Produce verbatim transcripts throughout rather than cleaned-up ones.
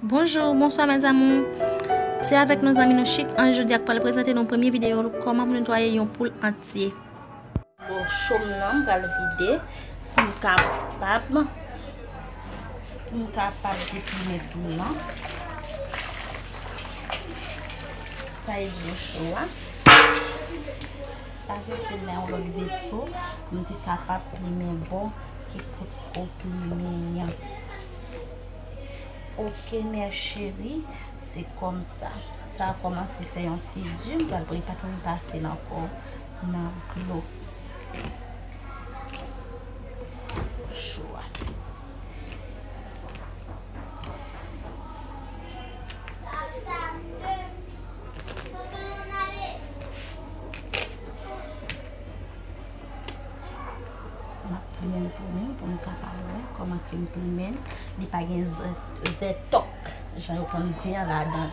Bonjou, bonswa mes amours. Se avèk nou zanmi nou Chik Ange jodi a k pral prezante nou premye videyo kòman pou netwaye yon poul antye. Bon, cho m nan, m pral vide pou m kapab, pou m kapab deplime poul lan. Sa e dlo cho a. Pa vèse nan yon lòt veso pou m te kapab plimen bò ki potko plimen an. Ok, mes chéries, se kòmsa. Sa a kòmanse fè yon ti di, m pral, li pa t menm pase l ankò nan dlo cho a. M ap plimen l pou nou, pou nou kapab wè kòman ke m plimen l. Li pa gen zè, zè tòk, jan yo konn di an, ladan l.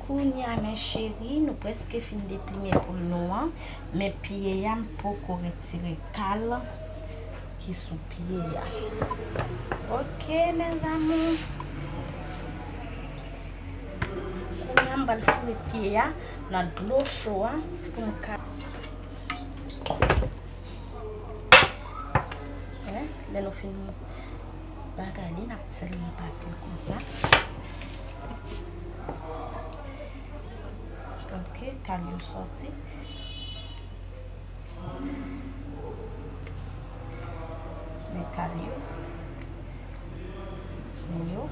Kounye a, mes chéries, nou prèske fin deplimen poul nou an, men pye a, m poko retire kal ki sou pye a. Ok, mes amours. Kounye a, m pral foure pye a nan dlo cho a pou m ka, eh, lè nou fin bagay li, n ap sèlman pase l konsa. Ok, kal yo sòti. Men kal yo. Men yo.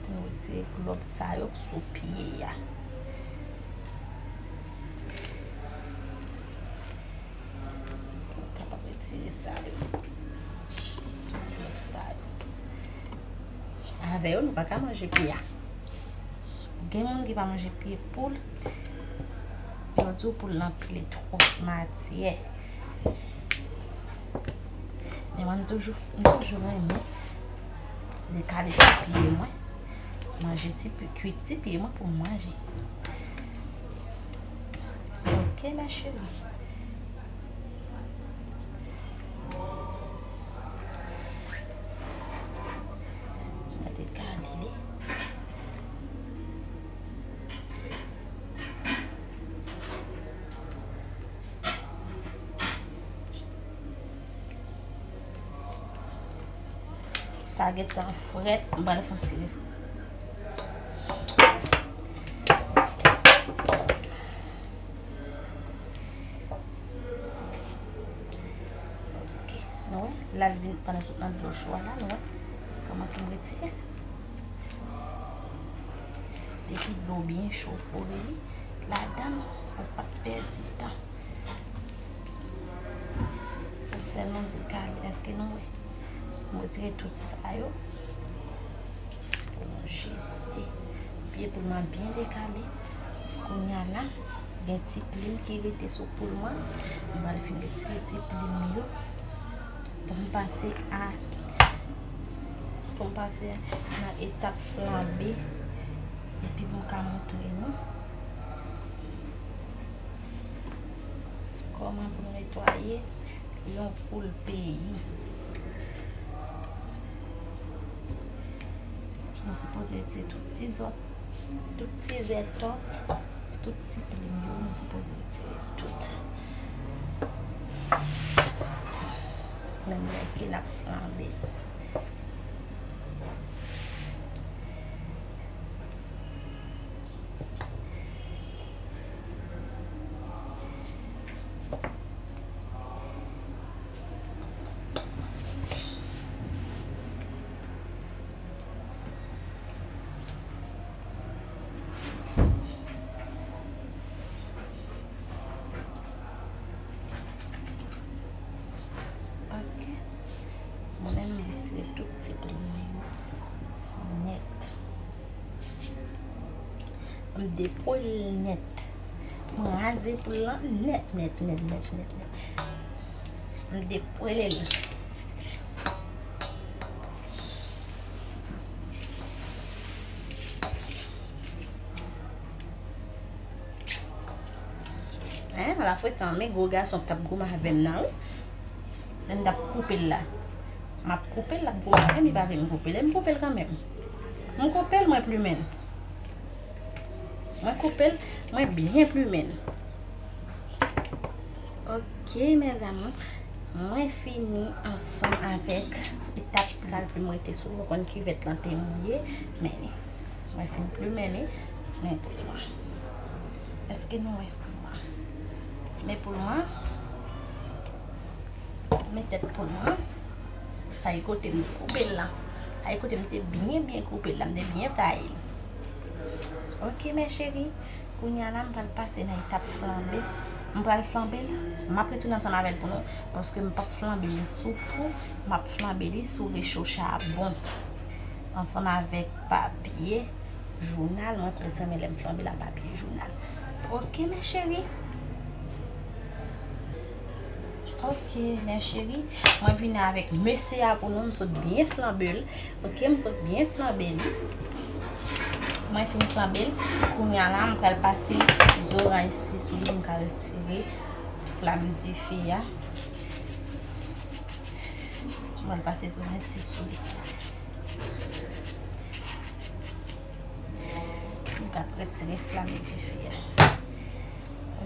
Pou nou retire glòb sa yo k sou pye a. Kapab retire sa yo. Tout glòb sa yo. Avè yo, nou pa ka manje pye a. Gen moun ki pa manje pye poul. Yo di w poul lan pile twòp matyè. Men mwen, m toujou, m toujou renmen dekale ti pye mwen. Manje ti pye, kwit ti pye mwen pou m manje. Ok, mes chéries. Mwen dekale li. Sa gentan frèt, m pral fè yon ti refre. Ok, nou wè, la l vin, pandan sot nan dlo cho a la, nou wè kòman pou m retire l. Depi dlo byen cho, pou li ladan l, ou p ap pèdi tan. Ou sèlman dekale, èske nou wè? M retire tout sa yo. Pou nou jete. Pye poul mwen byen dekale. Kounye a la, gen ti plim ki rete sou poul mwen. M pral fin retire ti plim yo. Pou m pase a, pou m pase nan etap flanbe. Epi pou m ka montre nou kòman pou nou netwaye yon poul peyi. Nou sipoze retire tout ti zòt, tout ti zètòk, tout ti plim yo, nou sipoze retire tout. Menm lè ke n ap flanbe. Ok. Mwen menm, m retire tout ti plim mwen yo nèt. M depoule l nèt. Mwen raze poul lan nèt, nèt, nèt, nèt, nèt, nèt. M depoule l. Hein, la frekan, men gwo gason k t ap goumen avè m nan, wi. Lè m t ap koupe l la. M ap koupe l, l ap gwo parenn, li pa vle m koupe l. E m koupe l kanmenm. M koupe l, mwen plimen l. Mwen koupe l, mwen byen plimen l. Ok, mes amours, mwen fini ansanm avèk etap la, pou m rete sou, ou konn kivèt lan te mouye, men mwen fin plimen li, men poul mwen. Èske nou wè poul mwen? Men poul mwen, men tèt poul mwen. Sa e kote m koupe l lan. Sa e kote m te byen, byen koupe l la, m te byen taye l. Ok, mes chéris. Kounye a la, m pral pase nan etap flanbe. M pral flanbe l. M ap retounen ansanm avè l pou nou, paske m p ap flanbe li sou fou, m ap flanbe li sou recho chabon. Ansanm avèk papye jounal, mwen plis renmen lè m flanbe l a papye jounal. Ok, mes chéris. Ok, mes chéris, mwen vini avèk mesye a pou nou, m sot byen flanbe l. Ok, m sot byen flanbe li. Mwen fin flanbe l. Kounye a la, m pral pase zoranj si sou li pou m ka retire flam dife a. M pral pase zoranj si sou li. M ka retire flam dife a.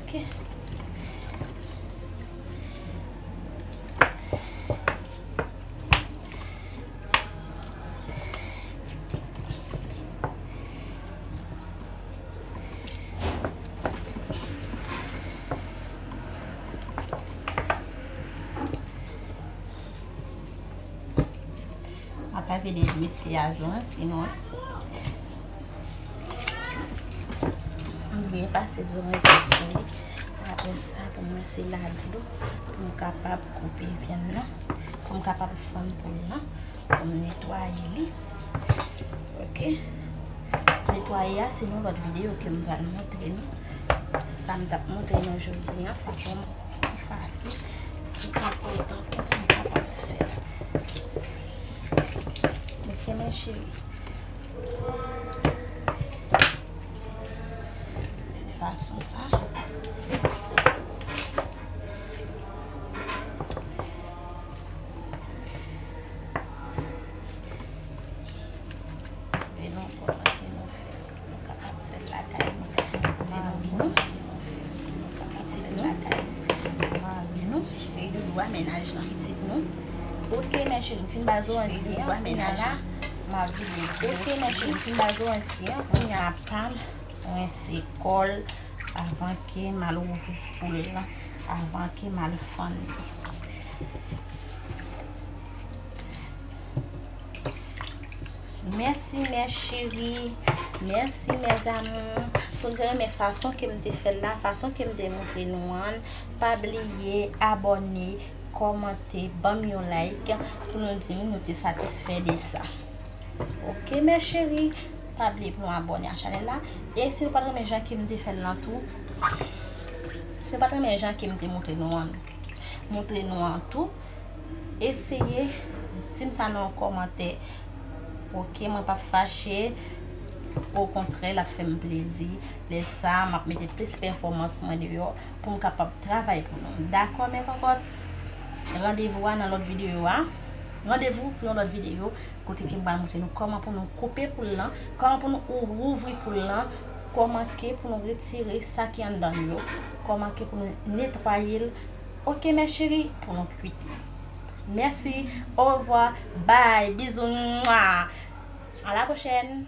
Ok. M ap lave de mesye a zo an, sinon m byen pase zo an sou li. Apre sa, pou m rinse la dlo, pou m kapab koupe vyann nan, pou m kapab fann poul lan, pou m netwaye li. Ok. Netwaye a, se yon lòt videyo ke m pral montre nou. Sa m t ap montre nou jodi a, se pou m pi fasil, pi enpòtan pou m kapab fè l. Ok, mes chéris. Se fason sa. Kote nou, kòman ke nou fè? Nou kapab fè l lakay nou. Kote nou vin, kote nou fè, nou kapab fè l lakay nou. Mari nou, ti cheri doudou a, mennaj nan pitit nou. Ok, mes chéris, m fin ba zoranj si an, kounye a la, m ap vide. Ok, mes chéris, m fin ba zoranj si an, kounye a pa m rense kò l avan ke m al ouvri poul lan, avan ke m al fann li. Mèsi, mes chéris. Mèsi, mes amours. Si w te renmen fason ke m te fè l la, fason ke m te montre nou an, pa bliye abòne, kòmante, ban m yon like pou nou di m nou te satisfè de sa. Ok, mes chéris, pa bliye pou nou abòne a chanèl la. E si nou pa t renmen jan ke m te fè l lan tou, si nou pa t renmen jan ke m te montre nou an, montre nou an tou, eseye di m sa nan yon kòmantè. Ok, mwen p ap fache. Okontrè, l ap fè m plezi. Lè sa a, m ap mete plis pèfòmans mwen deyò pou m kapab travay pou nou. Dakò, mes cocottes? Randevou a nan lòt videyo a. Randevou pou yon lòt videyo kote ke m pral montre nou kòman pou nou koupe poul lan, kòman pou nou ou-, ouvri poul lan, kòman ke pou nou retire sa ki anndan l yo, kòman ke pou nou netwaye l. Ok, mes chéris, pou nou kwit li. Mèsi, orevwa, bye, bizou, mwa. À la prochaine.